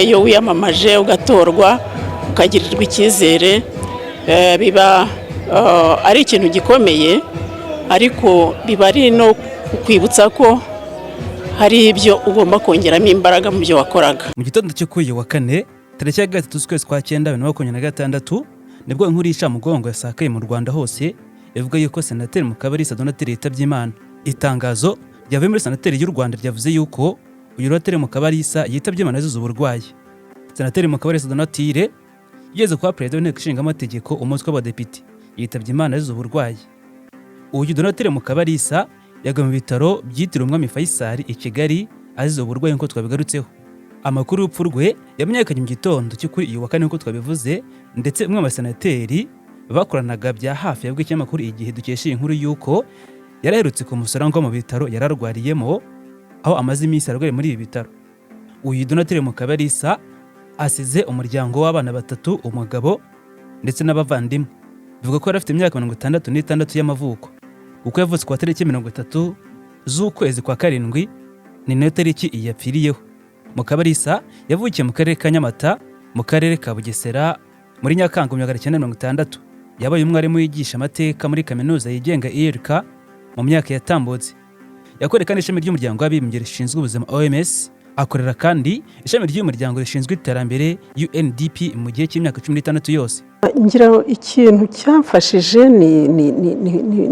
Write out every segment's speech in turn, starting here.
Iyo wiyamamaje ugatorwa, ukagirirwa icyizere, biba ari ikintu gikomeye, ariko biba ari no kukwibutsa ko hari ibyo ugomba kongeramo imbaraga mu byo wakoraga. Mu gitondo cyo kuri uyu wa kane, tariki ya 3 z'ukwezi kwa cyenda 2026, nibwo inkuru y'incamugongo yasakaye mu Rwanda hose ivuga yuko Senateri Mukabalisa Donatille yitabye Imana. Itangazo ryavuye muri Senateri y'u Rwanda ryavuze yuko uyu Donatille Mukabalisa yitabye Imana azize uburwayi. Senateri Mukabalisa Donatille yigeze kuba perezida w'Inteko Ishinga Amategeko, umutwe w'Abadepite, yitabye Imana azize uburwayi. Uyu Donatille Mukabalisa yaguye mu bitaro byitiriwe Umwami Faisal i Kigali azize uburwayi, nk'uko twabigarutseho. Amakuru y'urupfu rwe yamenyekanye mu gitondo cyo kuri uyu wa kane, nk'uko twabivuze, ndetse umwe mu basenateri bakoranaga bya hafi yabwiye ikinyamakuru Igihe dukesha iyi nkuru y'uko yari aherutse kumusura ngo mu bitaro yari arwariyemo, aho amaze iminsi arwaye muri ibi bitaro. Uyu Donatille Mukabalisa asize umuryango w'abana batatu, umugabo ndetse n'abavandimwe. Bivuga ko yari afite imyaka 66 y'amavuko, kuko yavutse ku wa tariki 30 z'ukwezi kwa karindwi, ni nayo tariki iyi yapfiriyeho. Mukabalisa yavukiye mu karere ka Nyamata, mu karere ka Bugesera, muri Nyakanga 1960. Yabaye umwarimu wigisha amateka muri Kaminuza yigenga ULK mu myaka yatambutse. Yakoreye kandi ishami ry'Umuryango w'Abibumbye rishinzwe ubuzima, OMS, akorera kandi ishami ry'umuryango rishinzwe iterambere, UNDP, mu gihe cy'imyaka 16 yose. Ngira ikintu cyamfashije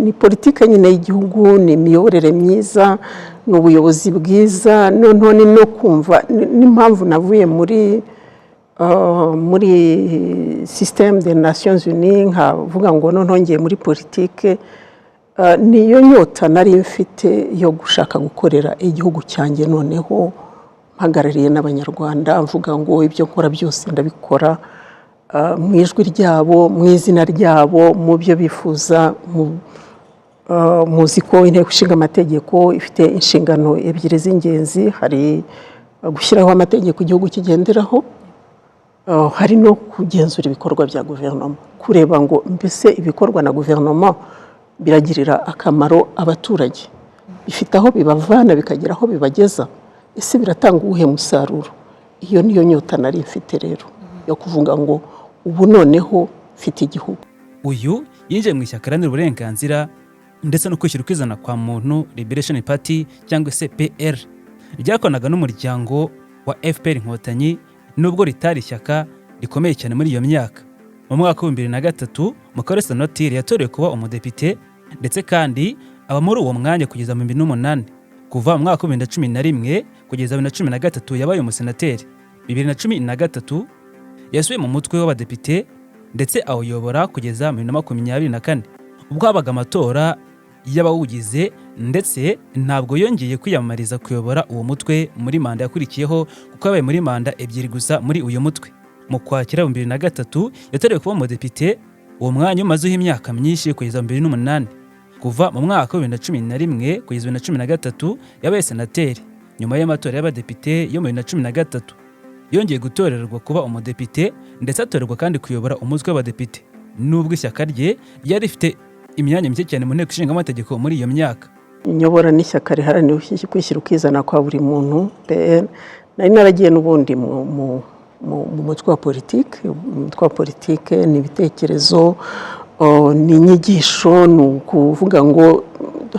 ni politike nyine y'igihugu, ni imiyoborere myiza, ni ubuyobozi bwiza. Noneho ni no kumva n'impamvu navuye muri système des Nations Unies, nkavuga ngo noneho ngiye muri politike. Niyo nyota nari mfite yo gushaka gukorera igihugu cyanjye, noneho mpagarariye n'Abanyarwanda, mvuga ngo ibyo nkora byose ndabikora mu ijwi ryabo, mu izina ryabo, mu byo bifuza. Muzi ko Inteko Ishinga Amategeko ifite inshingano ebyiri z'ingenzi: hari gushyiraho amategeko igihugu kigenderaho, hari no kugenzura ibikorwa bya guverinoma, kureba ngo mbese ibikorwa na guverinoma biragirira akamaro abaturage, bifite aho bibavana bikagera aho bibageza, ese biratanga uwuhe musaruro? Iyo niyo nyota nari mfite rero yo kuvuga ngo ubu noneho mfite igihugu. Uyu yinjiye mu ishyaka riharanira uburenganzira ndetse no kwishyira ukizana kwa muntu, Liberation Party cyangwa se PR, ryakoranaga n'umuryango wa FPR Inkotanyi, nubwo ritari ishyaka rikomeye cyane muri iyo myaka. Mu mwaka wa 2003, Mukabalisa Donatille yatorewe kuba umudepite, ndetse kandi aba muri uwo mwanya kugeza mu 2008. Kuva mu mwaka wa 2011 kugeza 2013 yabaye umusenateri. 2013 yasubiye mu mutwe w'Abadepite, ndetse awuyobora kugeza mu 2024, ubwo habaga amatora y'abawugize, ndetse ntabwo yongeye kwiyamamariza kuyobora uwo mutwe muri manda yakurikiyeho, kuko yabaye muri manda ebyiri gusa muri uyu mutwe. Mu Kwakira 2003 yatorewe kuba umudepite, uwo mwanya umazeho imyaka myinshi kugeza mu 2008. Kuva mu mwaka wa 2011 kugeza 2013 yabaye senateri. Nyuma y'amatora y'abadepite yo mu 2013 yongeye gutorerwa kuba umudepite, ndetse atorerwa kandi kuyobora umutwe w'Abadepite, nubwo ishyaka rye ryari rifite imyanya mike cyane mu Nteko Ishinga Amategeko muri iyo myaka. Nyobora n'ishyaka riharanira kwishyira ukizana kwa buri muntu, PL. Nari naragiye n'ubundi mu mutwe wa politike. Umutwe wa politike ni ibitekerezo, ni inyigisho, ni ukuvuga ngo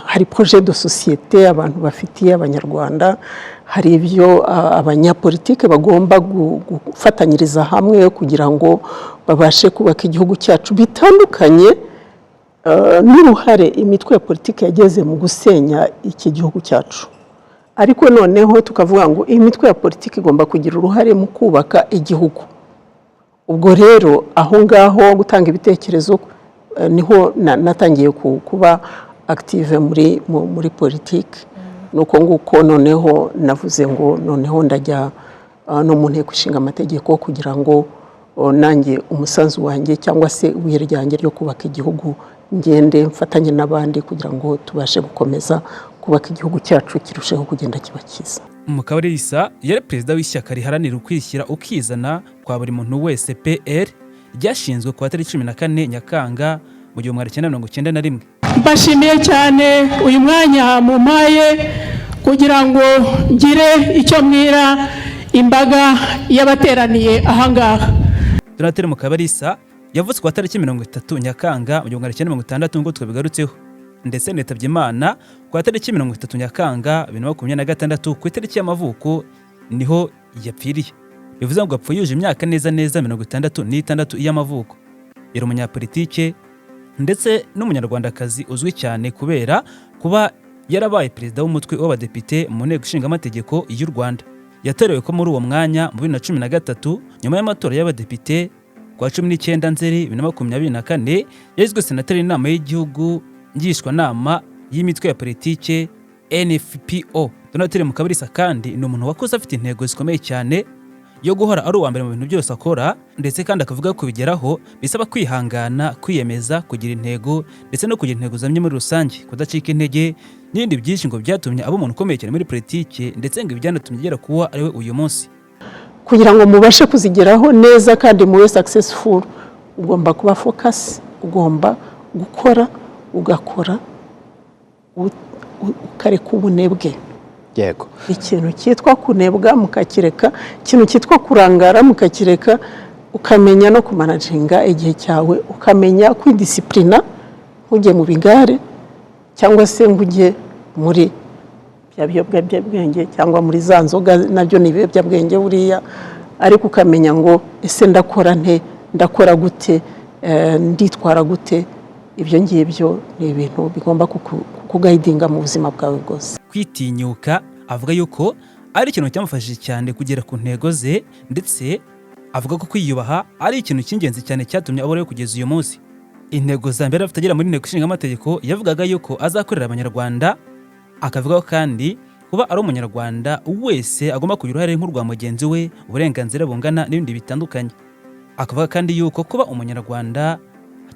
hari projet de société abantu bafitiye Abanyarwanda, hari ibyo abanyapolitike bagomba gufatanyiriza hamwe kugira ngo babashe kubaka igihugu cyacu, bitandukanye n'uruhare imitwe ya politiki yageze mu gusenya iki gihugu cyacu. Ariko noneho tukavuga ngo imitwe ya politiki igomba kugira uruhare mu kubaka igihugu. Ubwo rero aho ngaho gutanga ibitekerezo, niho natangiye kuba active muri politiki. Ni uko nguko noneho navuze ngo noneho ndajya no mu Nteko Ishinga Amategeko kugira ngo nanjye umusanzu wanjye cyangwa se ibuye ryanjye ryo kubaka igihugu, ngende mfatanye n'abandi kugira ngo tubashe gukomeza kubaka igihugu cyacu, kirusheho kugenda kiba cyiza. Mukabalisa yari perezida w'ishyaka riharanira ukwishyira ukizana kwa buri muntu wese, PR, ryashinzwe ku wa tariki 14 Nyakanga mu 1991. Mbashimiye cyane uyu mwanya mumpaye kugira ngo ngire icyo mbwira Imbaga y'abateraniye ahangaha. Donatille Mukabalisa yavutse ku tariki 30 Nyakanga mu 1960, nk'uko twabigarutseho, ndetse yitabye Imana ku tariki 30 Nyakanga 2026. Ku itariki y'amavuko niho yapfiriye, bivuze ngo apfuye yuje imyaka neza neza 66 y'amavuko. Yari umunyapolitike ndetse n'umunyarwandakazi uzwi cyane kubera kuba yarabaye perezida w'umutwe w'abadepite mu Nteko Ishinga Amategeko y'u Rwanda. Yatorewe ko muri uwo mwanya mu 2013 nyuma y'amatora y'abadepite. Kwa 19 Nzeri 2024 yagizwe senateri inama y'igihugu ngishwanama y'imitwe ya politike NFPO. Donatille Mukabalisa kandi ni umuntu wakuze afite intego zikomeye cyane yo guhora ari uwa mbere mu bintu byose akora, ndetse kandi akavuga ko kubigeraho bisaba kwihangana, kwiyemeza, kugira intego ndetse no kugira intego zamye muri rusange, kudacika intege n'ibindi byinshi, ngo byatumye aba umuntu ukomeye cyane muri politike, ndetse ngo ibi byanatumye agera kuba ari we uyu munsi. Kugira ngo mubashe kuzigeraho neza kandi mube successful, ugomba kuba focus, ugomba gukora, ugakora ukareka ubunebwe. Ikintu cyitwa kunebwa mukakireka, ikintu cyitwa kurangara mukakireka, ukamenya no kumanaginga igihe cyawe, ukamenya kwidisipurina, ntujye mu bigare cyangwa se ngo ujye muri bya biyobyabwenge cyangwa muri za nzoga, nabyo ni ibiyobyabwenge buriya. Ariko ukamenya ngo ese ndakora nte, ndakora gute, nditwara gute? Ibyo ngibyo ni ibintu bigomba kuguidinga mu buzima bwawe bwose. Kwitinyuka avuga yuko ari ikintu cyamufashije cyane kugera ku ntego ze, ndetse avuga ko kwiyubaha ari ikintu cy'ingenzi cyane cyatumye aburayo kugeza uyu munsi. Intego za mbere afite agera muri Nteko Ishinga Amategeko, yavugaga yuko azakorera Abanyarwanda, akavuga ko kandi kuba ari umunyarwanda wese agomba kugira uruhare nk'urwa mugenzi we, uburenganzira bungana n'ibindi bitandukanye. Akavuga kandi yuko kuba umunyarwanda,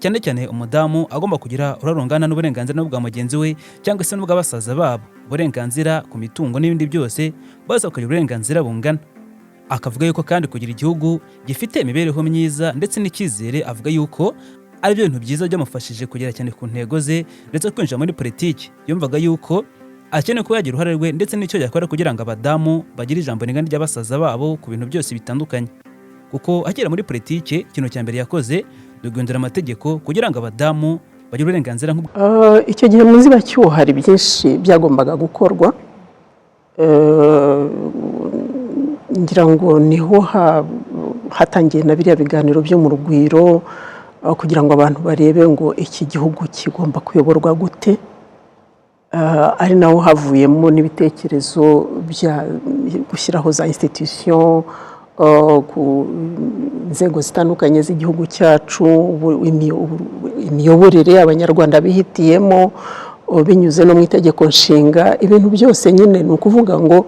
cyane cyane umudamu, agomba kugira uruhare rungana n'uburenganzira n'ubwa mugenzi we cyangwa se n'ubwa basaza babo, uburenganzira ku mitungo n'ibindi byose, bose bakagira uburenganzira bungana. Akavuga yuko kandi kugira igihugu gifite imibereho myiza ndetse n'icyizere, avuga yuko ari byo bintu byiza byamufashije kugera cyane ku ntego ze ndetse kwinjira muri politiki. Yumvaga yuko akeneye kuba yagira uruhare rwe ndetse n'icyo yakora kugira ngo abadamu bagire ijambo rigana ry'abasaza babo ku bintu byose bitandukanye, kuko akigera muri politiki ikintu cya mbere yakoze ni uguhindura amategeko kugira ngo abadamu bagire uburenganzira nk'ubwo. Icyo gihe mu nzibacyuho hari byinshi byagombaga gukorwa. Ngira ngo niho hatangiye na biriya biganiro byo mu Rugwiro, kugira ngo abantu barebe ngo iki gihugu kigomba kuyoborwa gute. Ari naho havuyemo n'ibitekerezo bya gushyiraho za institution ku nzego zitandukanye z'igihugu cyacu, imiyoborere Abanyarwanda bihitiyemo, binyuze no mu itegeko nshinga. Ibintu byose nyine ni ukuvuga ngo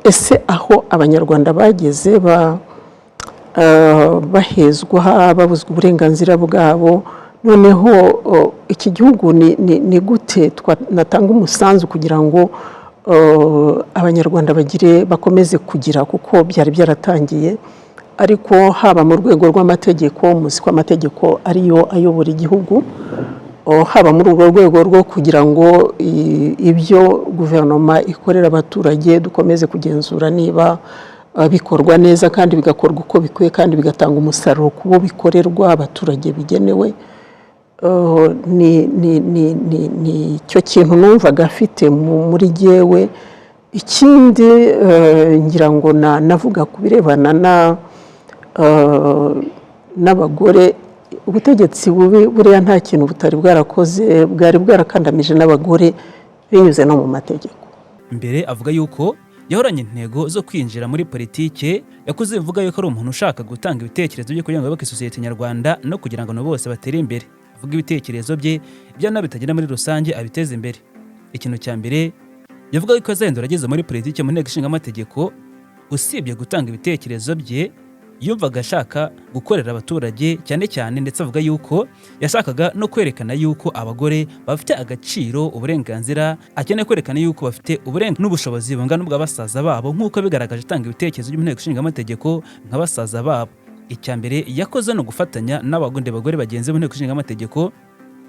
ese aho Abanyarwanda bageze bahezwa, babuzwa uburenganzira bwabo, noneho iki gihugu ni gute natanga umusanzu kugira ngo Abanyarwanda bagire, bakomeze kugira, kuko byari byaratangiye. Ariko haba mu rwego rw'amategeko, muzi ko amategeko ariyo ayobora igihugu, haba muri urwo rwego rwo kugira ngo ibyo guverinoma ikorera abaturage dukomeze kugenzura niba bikorwa neza kandi bigakorwa uko bikwiye kandi bigatanga umusaruro ku bo bikorerwa, abaturage bigenewe. Ni cyo kintu numvaga afite muri jyewe. Ikindi, ngira ngo navuga ku birebana n'abagore. Ubutegetsi bubi buriya nta kintu butari bwarakoze, bwari bwarakandamije n'abagore binyuze no mu mategeko. Mbere avuga yuko yahoranye intego zo kwinjira muri politike. Yakuze bivuga yuko ari umuntu ushaka gutanga ibitekerezo bye kugira ngo yubake sosiyete nyarwanda no kugira ngo abantu bose batere imbere. Avuga ibitekerezo bye ibyo bitagenda muri rusange abiteze imbere. Ikintu cya mbere yavuga yuko azahindura ageze muri politike mu Nteko Ishinga Amategeko, usibye gutanga ibitekerezo bye, yumvaga ashaka gukorera abaturage cyane cyane, ndetse avuga yuko yashakaga no kwerekana yuko abagore bafite agaciro, uburenganzira, akeneye kwerekana yuko bafite uburenganzira n'ubushobozi bungana n'ubwa basaza babo, nk'uko bigaragaje atanga ibitekerezo byo mu Nteko Ishinga Amategeko nka basaza babo. Icya mbere yakoze ni ugufatanya n'abagundi bagore bagenzi be mu Nteko Ishinga Amategeko.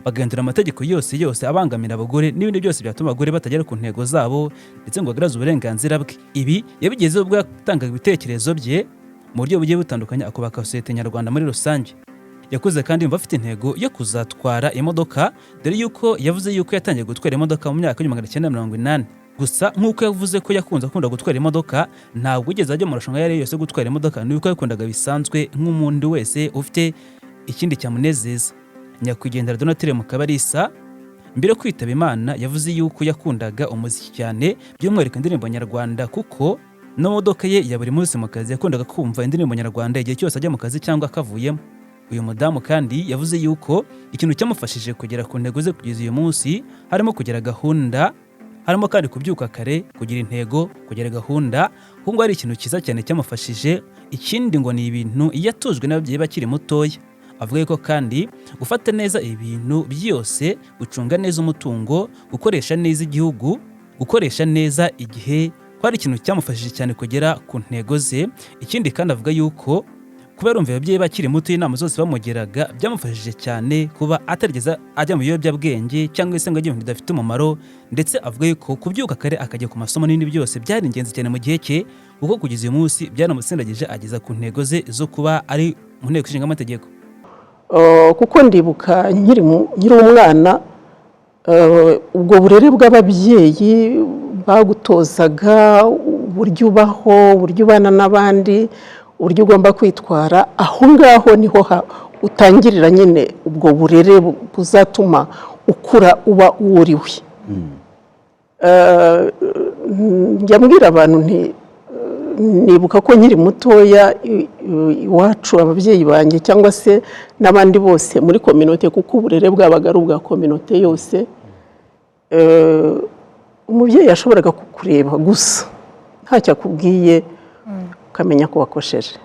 Bagahindura amategeko yose yose abangamira abagore n'ibindi byose byatuma abagore batagera ku ntego zabo, ndetse ngo bagaragaze uburenganzira bwe. Ibi yabigezeho ubwo yatangaga ibitekerezo bye mu buryo bugiye butandukanye, akubaka sosiyete nyarwanda muri rusange. Yakuze kandi yumva afite intego yo kuzatwara imodoka, dore yuko yavuze yuko yatangiye gutwara imodoka mu myaka y'1980. Gusa nk'uko yavuze ko yakunze akunda gutwara imodoka, ntabwo yigeze ajya mu marushanwa ayo ari yo yose yo gutwara imodoka, ni uko yakundaga bisanzwe nk'umuntu wese ufite ikindi cyamunezeza. Nyakwigendera Donatille Mukabarisa, mbere yo kwitaba Imana, yavuze yuko yakundaga umuziki cyane, by'umwihariko indirimbo nyarwanda, kuko no mu modoka ye ya buri munsi mu kazi yakundaga kumva indirimbo nyarwanda igihe cyose ajya mu kazi cyangwa akavuyemo. Uyu mudamu kandi yavuze yuko ikintu cyamufashije kugera ku ntego ze kugeza uyu munsi harimo kugira gahunda, harimo kandi kubyuka kare, kugira intego, kugira gahunda, kuko ngo ari ikintu cyiza cyane cyamufashije. Ikindi ngo ni ibintu yatujwe n'ababyeyi bakiri mutoya. Avuga yuko kandi gufata neza ibintu byose, gucunga neza umutungo, gukoresha neza igihugu, gukoresha neza igihe, ko ari ikintu cyamufashije cyane kugera ku ntego ze. Ikindi kandi avuga yuko kuba yarumviye ababyeyi bakiri muto, inama zose bamugeraga, byamufashije cyane kuba atarigeze ajya mu biyobyabwenge cyangwa se ngo ajye mu bintu bidafite umumaro. Ndetse avuga yuko kubyuka kare akajya ku masomo n'ibindi byose byari ingenzi cyane mu gihe cye, kuko kugeza uyu munsi byanamusindagije ageza ku ntego ze zo kuba ari mu Nteko Ishinga Amategeko. Kuko ndibuka nkiri umwana, ubwo burere bw'ababyeyi bagutozaga uburyo ubaho, uburyo ubana n'abandi, uburyo ugomba kwitwara. Aho ngaho niho utangirira nyine ubwo burere buzatuma ukura uba uwo uri we. Njya mbwira abantu nti nibuka ko nkiri mutoya iwacu ababyeyi banjye cyangwa se n'abandi bose muri communauté, kuko uburere bwabaga ari ubwa communauté yose, umubyeyi yashoboraga kukureba gusa ntacyo akubwiye, ukamenya ko wakosheje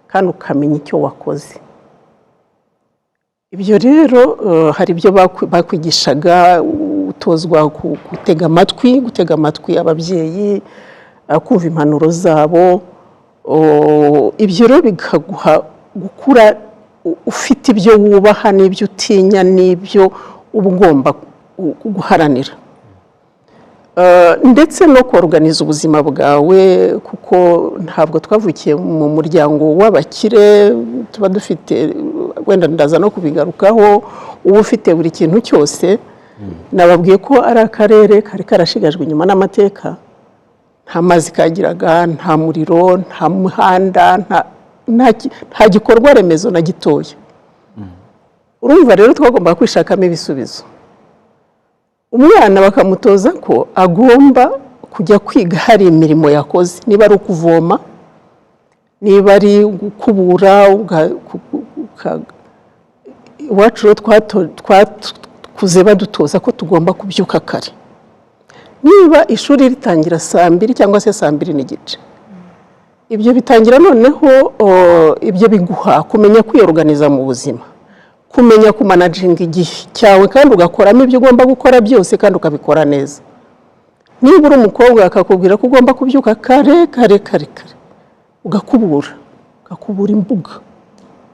kandi ukamenya icyo wakoze. Ibyo rero hari ibyo bakwigishaga, utozwa gutega amatwi ababyeyi, kumva impanuro zabo. Ibyo rero bikaguha gukura ufite ibyo wubaha n'ibyo utinya n'ibyo uba ugomba guharanira, ndetse no koroganiza ubuzima bwawe, kuko ntabwo twavukiye mu muryango w'abakire tuba dufite, wenda ndaza no kubigarukaho, uba ufite buri kintu cyose. Nababwiye ko ari akarere kari karashigajwe inyuma n'amateka. Nta mazi kagiraga, nta muriro, nta muhanda, nta gikorwa remezo na gitoya. Urumva rero twagombaga kwishakamo ibisubizo. Umwana bakamutoza ko agomba kujya kwiga hari imirimo yakoze, niba ari ukuvoma, niba ari gukubura. Iwacu rero twakuze badutoza ko tugomba kubyuka kare, niba ishuri ritangira saa 2 cyangwa se saa 2:30. Ibyo bitangira noneho, ibyo biguha kumenya kwiyoruganiza mu buzima, kumenya kumanaginga igihe cyawe, kandi ugakoramo ibyo ugomba gukora byose kandi ukabikora neza. Niba uri umukobwa, akakubwira ko ugomba kubyuka kare kare kare kare, ugakubura, ugakubura imbuga,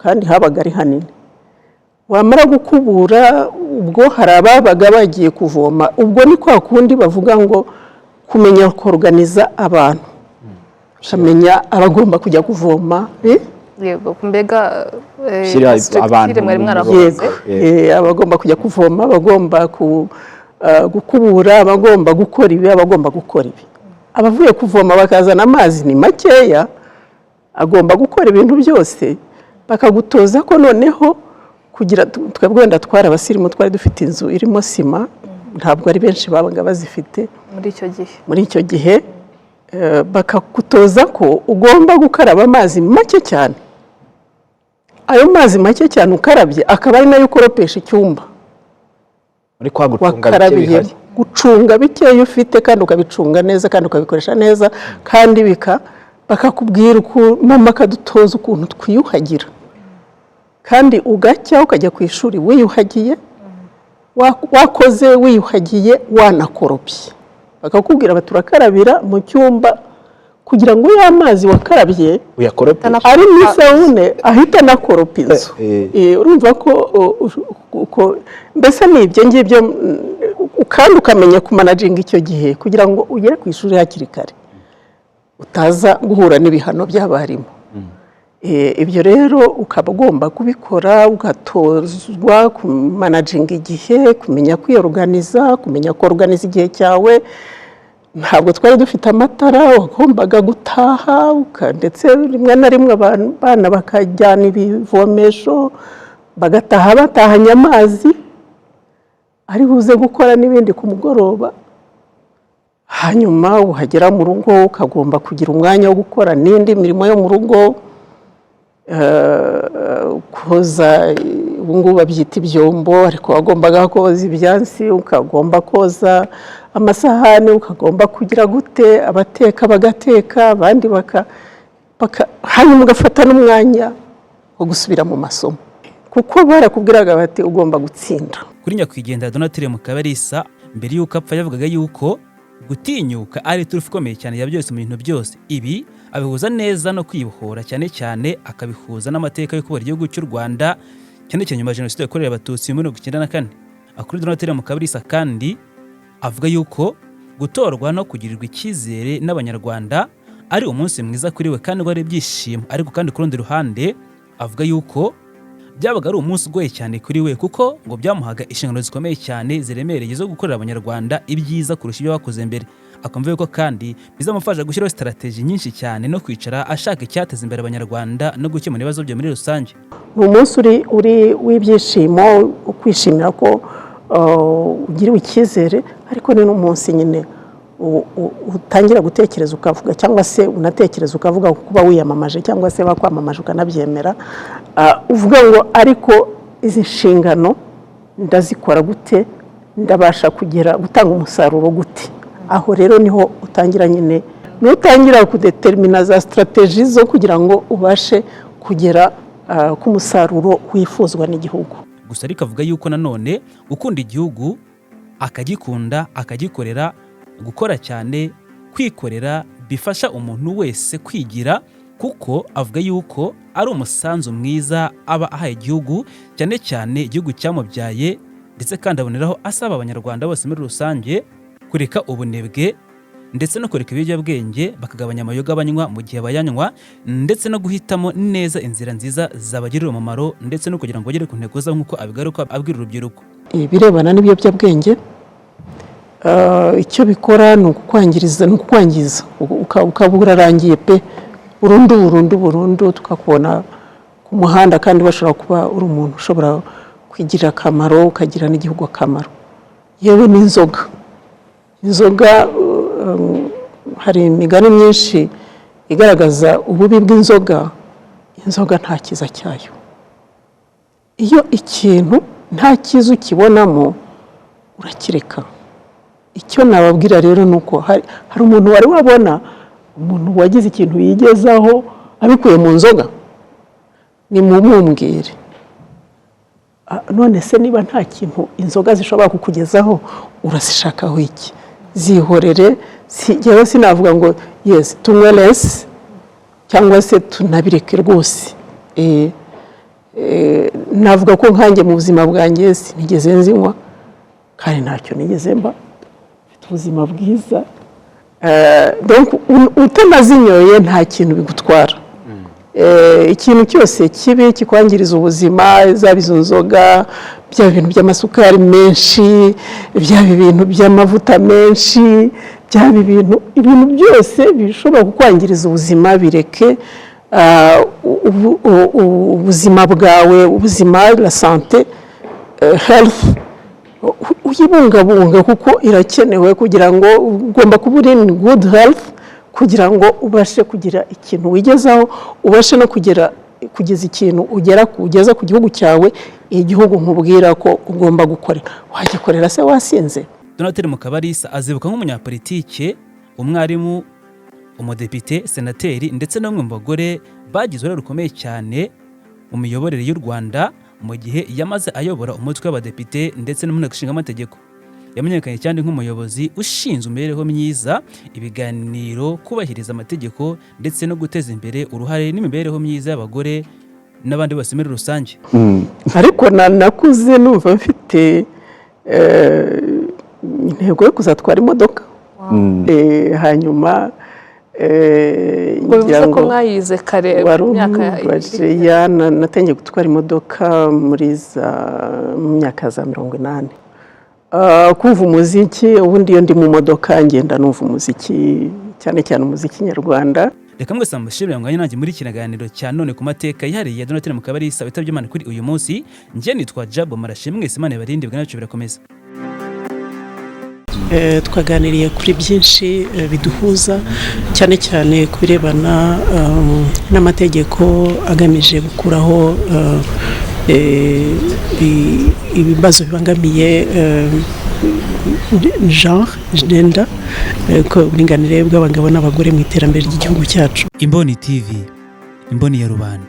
kandi habaga ari hanini. Wamara gukubura, ubwo hari ababaga bagiye kuvoma. Ubwo ni kwa kundi bavuga ngo kumenya koruganiza abantu, ukamenya abagomba kujya kuvoma, eh? Yego, mbega Shyira structure abantu mwari mu mwarakoze. Yego, abagomba kujya kuvoma, abagomba gukubura, abagomba gukora ibi, abagomba gukora ibi. Abavuye kuvoma bakazana amazi ni makeya, agomba gukora ibintu byose. Bakagutoza ko noneho kugira, twebwe wenda twari abasirimu, twari dufite inzu irimo sima, ntabwo ari benshi babaga bazifite muri icyo gihe. Muri icyo gihe, bakagutoza ko ugomba gukaraba amazi make cyane. Ayo mazi make cyane ukarabye akaba ari nayo ukoropesha icyumba muri kwa gucunga bike wakarabiye. Bihari. Gucunga bikeya ufite kandi ukabicunga neza kandi ukabikoresha neza, kandi bakakubwira uku mama akadutoza ukuntu twiyuhagira, kandi ugacya ukajya ku ishuri wiyuhagiye, wakoze wiyuhagiye, wanakoropye. Bakakubwira bati: "Urakarabira mu cyumba Kugira ngo ya mazi wakarabye Uyakorope. ari mu isabune ahita anakoropa inzu. Urumva ko mbese ni ibyo ngibyo, kandi ukamenya kumanaginga icyo gihe kugira ngo ugere ku ishuri hakiri kare, utaza guhura n'ibihano by'abarimu. Ibyo rero ukaba ugomba kubikora, ugatozwa kumanaginga igihe, kumenya kwiyoruganiza, kumenya koruganiza igihe cyawe. Ntabwo twari dufite amatara, wagombaga gutaha, ndetse rimwe na rimwe abana bakajyana ibivomesho, bagataha batahanye amazi ari buze gukora n'ibindi ku mugoroba. Hanyuma uhagera mu rugo, ukagomba kugira umwanya wo gukora n'indi mirimo yo mu rugo, koza, ubu ngubu babyita ibyombo, ariko wagombaga koza ibyansi, ukagomba koza amasahani, ukagomba kugira gute, abateka bagateka, abandi hanyuma ugafata n'umwanya wo gusubira mu masomo, kuko barakubwiraga bati: "Ugomba gutsinda." Kuri nyakwigendera Donatille Mukabarisa, mbere y'uko apfa yavugaga yuko gutinyuka ari iturufu ikomeye cyane ya byose mu bintu byose. Ibi abihuza neza no kwibohora, cyane cyane akabihuza n'amateka yo kubara igihugu cy'u Rwanda, cyane cyane nyuma ya Jenoside yakorewe Abatutsi muri 94. Kuri Donatille Mukabarisa kandi avuga yuko gutorwa no kugirirwa icyizere n'Abanyarwanda ari umunsi mwiza kuri we kandi ngo ari ibyishimo. Ariko kandi ku rundi ruhande avuga yuko byabaga ari umunsi ugoye cyane kuri we, kuko ngo byamuhaga inshingano zikomeye cyane ziremereye zo gukorera Abanyarwanda ibyiza kurusha ibyo bakoze mbere. Akumva yuko kandi bizamufasha gushyiraho strategy nyinshi cyane no kwicara ashaka icyateza imbere Abanyarwanda no gukemura ibibazo byo muri rusange. Ni umunsi uri w'ibyishimo, kwishimira ko ugiriwe icyizere, ariko ni n'umunsi nyine utangira gutekereza ukavuga, cyangwa se unatekereza ukavuga kuba wiyamamaje cyangwa se bakwamamaje ukanabyemera. Uvuga ngo: "Ariko izi nshingano ndazikora gute? Ndabasha kugera gutanga umusaruro gute?" Aho rero niho utangira nyine, nutangira kudetermina za strategy zo kugira ngo ubashe kugera ku musaruro wifuzwa n'igihugu. Gusa ariko avuga yuko nanone gukunda igihugu, akagikunda, akagikorera, gukora cyane, kwikorera, bifasha umuntu wese kwigira, kuko avuga yuko ari umusanzu mwiza aba ahaye igihugu, cyane cyane igihugu cyamubyaye. Ndetse kandi aboneraho asaba Abanyarwanda bose muri rusange kureka ubunebwe ndetse no kureka ibiyobyabwenge, bakagabanya amayoga banywa mu gihe bayanywa, ndetse no guhitamo neza inzira nziza zabagirira umumaro, ndetse no kugira ngo bagere ku ntego zabo, nk'uko abigaruka abwira urubyiruko. Ibirebana n'ibiyobyabwenge, icyo bikora ni ukukwangiriza, ni ukukwangiza, ukaba urarangiye pe, burundu burundu burundu, tukakubona ku muhanda, kandi bashobora kuba uri umuntu ushobora kwigirira akamaro, ukagira n'igihugu akamaro. Yewe n'inzoga, inzoga, hari imigani myinshi igaragaza ububi bw'inzoga. Inzoga nta cyiza cyayo. Iyo ikintu nta cyiza ukibonamo, urakireka. Icyo nababwira rero ni uko hari umuntu wari wabona umuntu wagize ikintu yigezaho abikuye mu nzoga? Ni mumumbwire. None se niba nta kintu inzoga zishobora kukugezaho, urazishakaho iki? Zihorere. Jyewe sinavuga ngo yes, tunywe less cyangwa se tunabireke rwose. Navuga ko nkanjye mu buzima bwanjye sinigeze nzinywa, kandi ntacyo nigeze mba, mfite ubuzima bwiza. Donc utanazinyoye nta kintu bigutwara. Ikintu cyose kibi kikwangiriza ubuzima, zaba izo nzoga, byaba ibintu by'amasukari menshi, byaba ibintu by'amavuta menshi, byaba ibintu byose bishobora kukwangiriza ubuzima, bireke. Ubuzima bwawe, ubuzima, la santé, health, uyibungabunga kuko irakenewe, kugira ngo ugomba kuba uri in good health kugira ngo ubashe kugira ikintu wigezaho, ubashe no kugera kugeza ikintu ugeza ku gihugu cyawe. Igihugu nkubwira ko ugomba gukorera, wagikorera se wasinze? Donatille Mukabarisa azibuka nk'umunyapolitike, umwarimu, umudepite, senateri, ndetse n'umwe mu bagore bagize uruhare rukomeye cyane mu miyoborere y'u Rwanda mu gihe yamaze ayobora umutwe w'abadepite ndetse no mu Nteko Ishinga Amategeko. Yamenyekanye cyane nk'umuyobozi ushinzwe imibereho myiza, ibiganiro, kubahiriza amategeko ndetse no guteza imbere uruhare n'imibereho myiza y'abagore n'abandi bose muri rusange. Ariko nakuze numva mfite intego yo kuzatwara imodoka. Hanyuma Ubwo bivuze ngira ko ngo mwayize kare wari mu myaka umbaje ya natangiye gutwara imodoka muri za mu myaka za 80. Kumva umuziki, ubundi iyo ndi mu modoka ngenda numva umuziki, cyane cyane umuziki nyarwanda. Reka mwese mbashimire mwanya nanjye muri kiganiro cya none ku mateka yihariye ya Donatille Mukabarisa witabye Imana kuri uyu munsi. Njye nitwa Jabo Marashe. Mwese Imana ibarinde, bwanacu birakomeza. Twaganiriye kuri byinshi biduhuza, cyane cyane ku birebana n'amategeko agamije gukuraho ibibazo bibangamiye genre, gender, ko uburinganire bw'abagabo n'abagore mu iterambere ry'igihugu cyacu. Imboni TV, imboni ya rubanda.